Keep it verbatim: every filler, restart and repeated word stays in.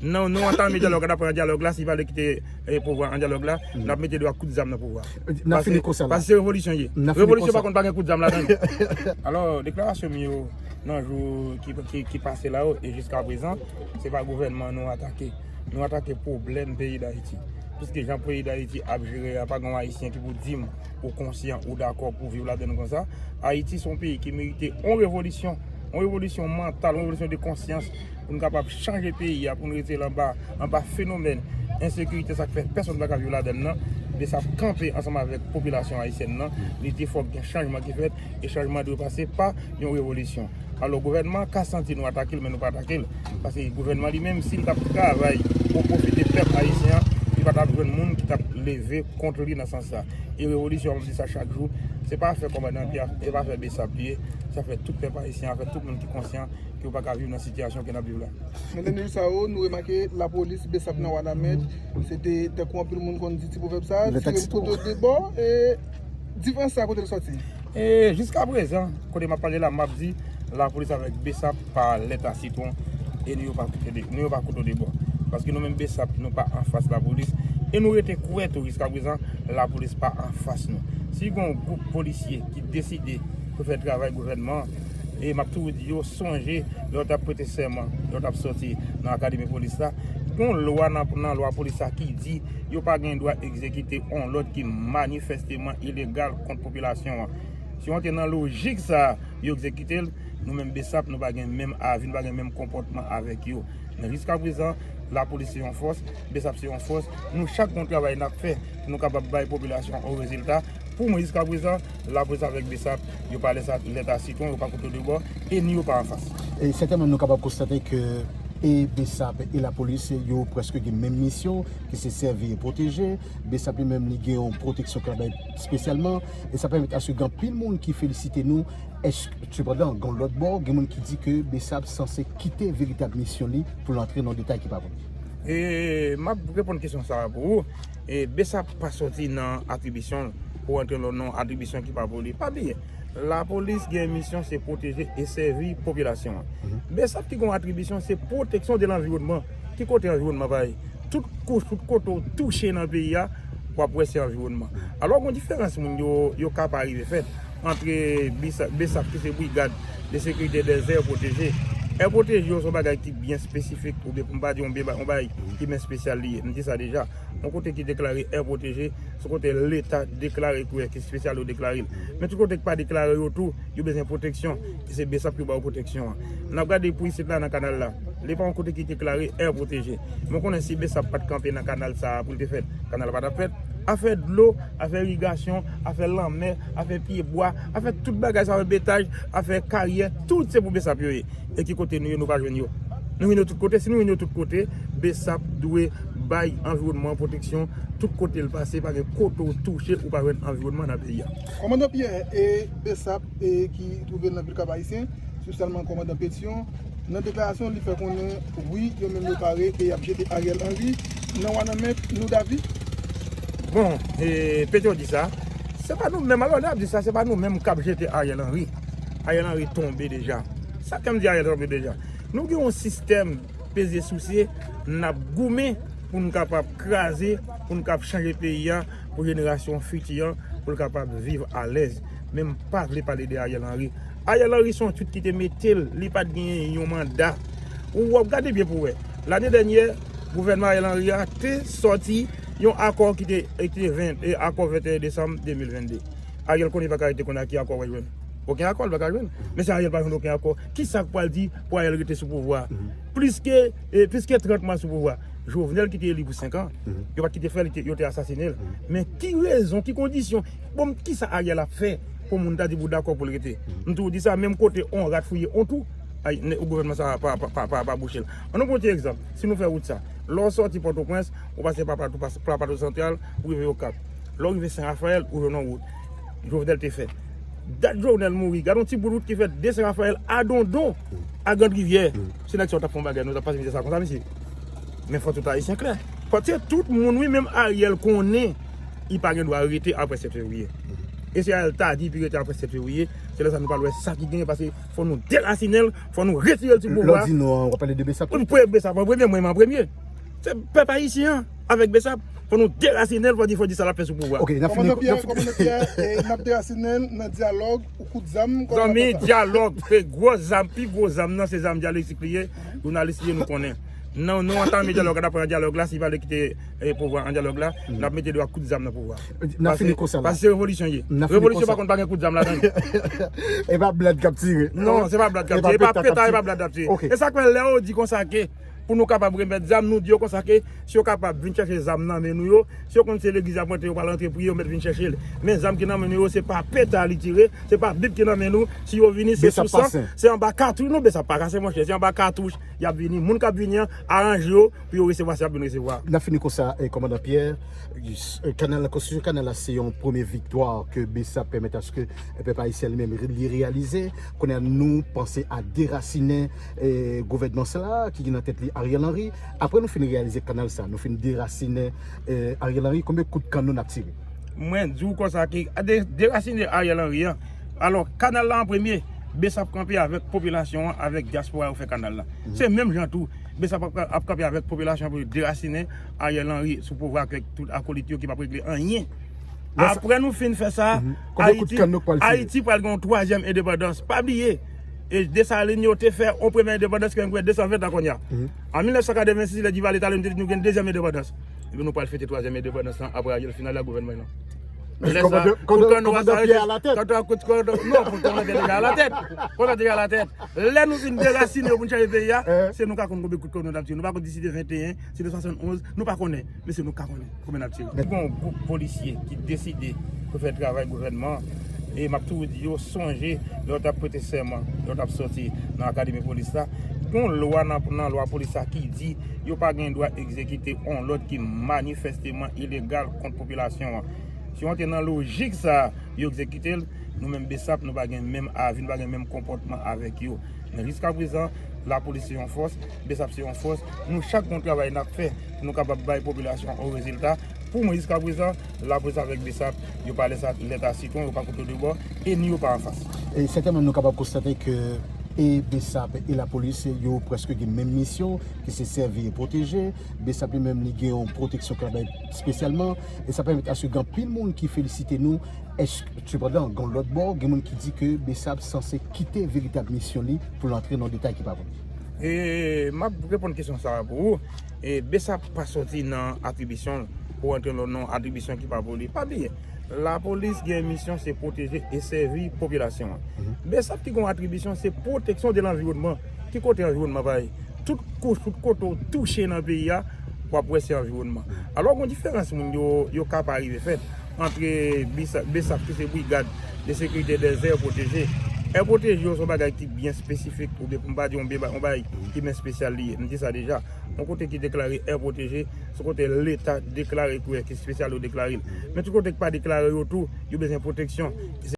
Non, nou antame dyalòg la, n ap pran dyalòg la, si li pa vle kite eh, pouvwa an dyalòg la, n ap mete dwa kout zam nan pouvwa. N ap fini konsa la. Paske se revolisyon ye. Revolisyon pa konn pa gen kout zam ladan l. Alò, deklarasyon m yo nan jou ki, ki, ki pase la yo, e jiska prezan, se pa gouvènman nou atake. Nou atake pwoblèm peyi Dayiti. Piske jan peyi Dayiti ap jere a, pa gen yon Ayisyen ki pou di m ou konsyan, ou dakò pou viv ladan l konsa. Ayiti se yon peyi ki merite yon revolisyon, yon revolisyon mantal, yon revolisyon de konsyans pou n kapab chanje peyi a, pou n rete l anba, anba fenomèn ensekirite, sa k fè pèsonn pa ka viv ladan l nan. BSAP kanpe ansanm avèk popilasyon ayisyèn nan. Li di fòk gen chanjman ki fèt, e chanjman dwe pase pa yon revolisyon. Alò, gouvènman ka santi nou atake l, men nou pa atake l. Paske gouvènman li menm, si l t ap travay pou pwofite pèp ayisyen an, li pa t ap jwenn moun ki t ap leve kont li nan sans sa. E revolisyon, m ap di sa chak jou, se pa afè kòmandan Pyè, se pa afè BSAP li ye, se afè tout pèp ayisyen, afè tout moun ki konsyan ke yo pa ka viv nan sitiyasyon ke n ap viv la. Nan dènye jou sa yo, nou remake lapolis, BSAP nan Wanament, se te tankou anpil moun konn di ti pwovèb sa, tire l kote de bò, e diferans sa kote l sòti? E jiska prezan, kote m ap pale la, m ap di, lapolis avèk BSAP pa lèt a sitwon, e nou yo pa kote de, nou yo pa kote de bò. Paske nou menm BSAP, nou pa anfas lapolis, e nou rete kwè tou jiska prezan, lapolis pa anfas nou. Si gen yon gwoup polisye ki deside pou fè travay gouvènman an, e m ap toujou di yo, sonje, lè yo t ap prete sèman, lè yo t ap sòti nan akademi polis la, gen yon lwa nan, nan lwa polis la ki di yo pa gen dwa egzekite yon lòd ki manifèsteman ilegal kont popilasyon an. Si yo antre nan lojik sa a, yo egzekite l, nou menm BSAP, nou pa gen menm avi, nou pa gen menm konpòtman avèk yo. Men jiska prezan, lapolis se yon fòs, BSAP se yon fòs. Nou chak gen yon travay n ap fè pou nou kapab bay popilasyon an yon rezilta. Pou mwen, jiska prezan, lapolis avèk BSAP, yo pa lèt a sitwon, yo pa kote de bò, e ni yo pa anfas. E sètènman, nou kapab konstate ke e BSAP e lapolis, yo prèske gen menm misyon, ki se sèvi e pwoteje. BSAP li menm, li gen yon pwoteksyon k ap bay espesyalman, e sa pèmèt aske gen anpil moun ki felisite nou. Èske, sepandan, gen yon lòt bò, gen moun ki di ke BSAP sanse kite veritab misyon li pou l antre nan detay ki pa bon. E m ap reponn kesyon sa a pou ou. E BSAP pa sòti nan atribisyon l pou antre nan, nan atribisyon ki pa pou li. Pa bliye, lapolis gen misyon se pwoteje e sèvi popilasyon an. BSAP ki gen atribisyon se pwoteksyon de lanviwònman. Ki kote anviwònman pa ye? Tout kouch, tout kote w touche nan peyi a, w ap wè se anviwònman. Alò, gen diferans moun yo, yo ka pa rive fèt antre BSAP, BSAP ki se Brigad de Sécurité des Aires Protégées. Aires Protégées yo se yon bagay ki byen espesifik, oubyen pou m pa di yon bagay ki byen espesyal li ye. M di sa deja. Yon kote ki deklare aire protégée, se kote Leta deklare ki espesyal yo deklare l. Men tout kote ki pa deklare yo tou, yo bezwen pwoteksyon. E se BSAP ki ba yo pwoteksyon an. N ap gade pou isit la nan kanal la. Li pa yon kote ki deklare aire protégée. Men w konnen si BSAP pa t kanpe nan kanal sa a pou l te fèt, kanal la pa t ap fèt. Afè dlo, afè irigasyon, afè lanmè, afè pyebwa, afè tout bagay sa, afè betaj, afè karyè, tout se pou BSAP yo ye. E ki kote nou ye, nou pa jwenn yo. Nou jwenn yo tout kote. Si nou jwenn yo tout kote, BSAP dwe bay anviwònman an pwoteksyon tout kote l pase, pa gen kote w touche ou pa jwenn anviwònman nan peyi a. Kòmandan Pyè e BSAP e ki twouve l nan vil Kap Ayisyen, espesyalman kòmandan Petyon, nan deklarasyon li fè konnen, wi, yo menm yo pare e y ap jete Ariel Henry nan Wanament, nou davi? Bon, e, Petyon di sa, se pa nou menm, alò, lè y ap di sa, se pa nou menm k ap jete Ariel Henry. Ariel Henry tonbe deja. Sa k fè m di Ariel tonbe deja? Nou gen yon sistèm peze souse, n ap goumen pou n kapab kraze, pou n kapab chanje peyi a, pou jenerasyon fiti an, pou l kapab viv alèz. Men m pa vle pale de Ariel Henry. Ariel Henry se yon twit ki te mete l, li pa t genyen yon manda. Ou w ap gade byen pou w wè. Lane dènyè, gouvènman Ariel Henry a te sòti yon akò ki te, ki te ven, e, akò venteyen desanm de mil vennde. Ariel konnen li pa ka rete konnen ki akò w ap jwenn. Okenn akò li pa ka jwenn. Men si Ariel pa jwenn okenn akò, kisa k pral di pou Ariel rete sou pouvwa a? Plis ke, e, plis ke trant mwa sou pouvwa. Jovenel ki te eli pou senk an, yo pa t kite fè l, yo te asasinen l. Men ki rezon, ki kondisyon, bon, kisa Ariel ap fè pou moun ta di pou dakò pou l rete? M toujou di sa, menm kote on rat fouye on twou, ay, gouvènman sa a pa, pa, pa, pa, pa bouche l. Ann nou pran yon ti egzanp. Si nou fè wout sa, lè w sòti Pòtoprens, ou pase pa Plato, pa Plato Santral, ou rive Okap. Lè w rive Sen Rafayèl, ou jwenn yon wout. Jovenel te fè. Dat Jovenel mouri, gade yon ti bout wout ki fèt de Sen Rafayèl a Dondon, a Grand Rivyè. Se nèg sa yo t ap fè yon bagay, nou t ap pase mizè sa konsa, mesye. Men fò tout Ayisyen klè. Paske tout moun, wi, menm Ariel konnen li pa gen dwa rete apre sèt fevriye. E si Ariel ta di pou l rete apre sèt fevriye, Lè sa nou pral wè sa ki genyen, paske fò nou derasinen l, fò nou retire l sou pouvwa. Lè w di nou an, w ap pale de Bessap tou? Wi, premye Bessap an premye, mwen menm an premye. Se pèp ayisyen an, avèk Bessap, fò nou derasinen l, fò di, fò di sa l ap fè sou pouvwa. Ok, n ap fini. Kòmandan Pierre, Kòmandan Pierre, e, n ap derasinen l nan dyalòg ou kout zam, kòman n ap fè sa? Zanmi, dyalòg, se gwo zam, pi gwo zam nan, se zam dyalektik li ye. Jounalis li ye, nou konnen. Non, nou antame dyalòg la, n ap pran dyalòg la, si li pa vle kite, e, pouvwa an dyalòg la, n ap mete dwa kout zam nan pouvwa. N ap fini konsa la. Paske se revolisyon ye. Revolisyon pa konn pa gen kout zam ladan l. E pa blad k ap tire. Non, se pa blad k ap tire. E pa peta, e pa blad k ap tire. Ok. E sa k fè lè yo di konsa ke pou nou kapab remèt zam, nou di yo konsa ke si yo kapab vin chèche zam nan men nou yo, si yo konn se legliz y ap rantre, yo pral rantre priye, yo mèt vin chèche l. Men zam ki nan men nou yo, se pa peta li tire, se pa bib ki nan men nou. Si yo vini, se sou san, se anba katouch. Non, Bessap pa kase, monchè, se anba katouch y ap vini. Moun k ap vini an, aranje yo pou yo resevwa sa y ap vin resevwa. N ap fini konsa, e, Kòmandan Pierre, e, kanal, konstriksyon kanal la se yon premye viktwa ke Bessap pèmèt aske, e, pèp ayisyen li menm li reyalize. Kounye a nou panse a derasinen, e, gouvènman sa la ki gen nan tèt li Ariel Henry. Apre nou fin reyalize kanal sa, nou fin derasinen, e, Ariel Henry, konbyen kout kanno n ap tire? Mwen di w konsa ke de, derasinen Ariel Henry an. Alò, kanal la an premye, Bessap kanpe avèk popilasyon an, avèk dyaspora yo fè kanal la. Se menm jan tou, Bessap ap, ap kanpe avèk popilasyon an pou yo derasinen Ariel Henry sou pouvwa avèk tout akolit yo ki p ap regle anyen. Apre nou fin fè sa, Ayiti, Ayiti pral gen yon twazyèm endepandans. Pa bliye, e Desalin yo te fè yon premye endepandans ki gen desanven tan kounye a. An mil nèf san katrevensis, lè Divalye t ale, nou te di nou gen dezyèm endepandans. Epi nou pral fete twazyèm endepandans lan apre Ariel fin ale ak gouvènman lan. Lè sa, pou kanno a sa rete, kanno a kout, kanno, non, pou kanno a deja alatèt. Kanno a deja alatèt. Lè nou fin derasinen yo pou n chanje peyi a, se nou ka konn konbyen kout kanno n ap tire. Nou pa konn si se te venteyen, si se te swasannonz, nou pa konnen. Men se nou ka konnen konbyen n ap tire. Gen yon gwoup polisye ki deside pou fè travay gouvènman an. E m ap toujou di yo, sonje, lè yo t ap prete sèman, lè yo t ap sòti nan akademi polis la, gen yon lwa nan, nan lwa polis la ki di yo pa gen dwa egzekite yon lòd ki manifèsteman ilegal kont popilasyon an. Si yo antre nan lojik sa a, yo egzekite l, nou menm Bessap, nou pa gen menm avi, nou pa gen menm konpòtman avèk yo. Men jiskaprezan, lapolis se yon fòs, Bessap se yon fòs. Nou chak gen yon travay n ap fè pou nou kapab bay popilasyon an yon rezilta. Pou mwen, jiskaprezan, lapolis avèk Bessap, yo pa lè sa lèt a sitwon, yo pa kote de bò, e ni yo pa anfas. E sètènman, nou kapab konstate ke e Bessap e lapolis, yo prèske gen menm misyon, ki se sèvi e pwoteje. Bessap li menm, li gen yon pwoteksyon ke l ap bay espesyalman, e sa pèmèt aske gen anpil moun ki felisite nou. Èske, sepandan, gen lòt bò, gen moun ki di ke Bessap sanse kite veritab misyon li pou l antre nan detay ki pa pou li. E m ap reponn kesyon sa a pou ou. E Bessap pa sòti nan atribisyon l pou antre nan, nan atribisyon ki pa pou li. Pa bliye, lapolis gen misyon se pwoteje e sèvi popilasyon an. Bessap ki gen yon atribisyon se pwoteksyon de lanviwònman. Ki kote anviwònman pa ye? Tout kouch, tout kote w touche nan peyi a, w ap wè se anviwònman. Alò, gen diferans moun yo, yo ka pa rive fèt ant Bessap, Bessap ki se Brigade de Sécurité des Aires Protégées. Aires Protégées yo se yon bagay ki byen espesifik, oubyen pou m pa di yon byen, yon bagay ki byen espesyal li ye. M di sa deja. Yon kote ki deklare aires protégées, se yon kote Leta deklare ki espesyal yo deklare l. Men tout kote ki pa deklare yo tou, yo bezwen pwoteksyon.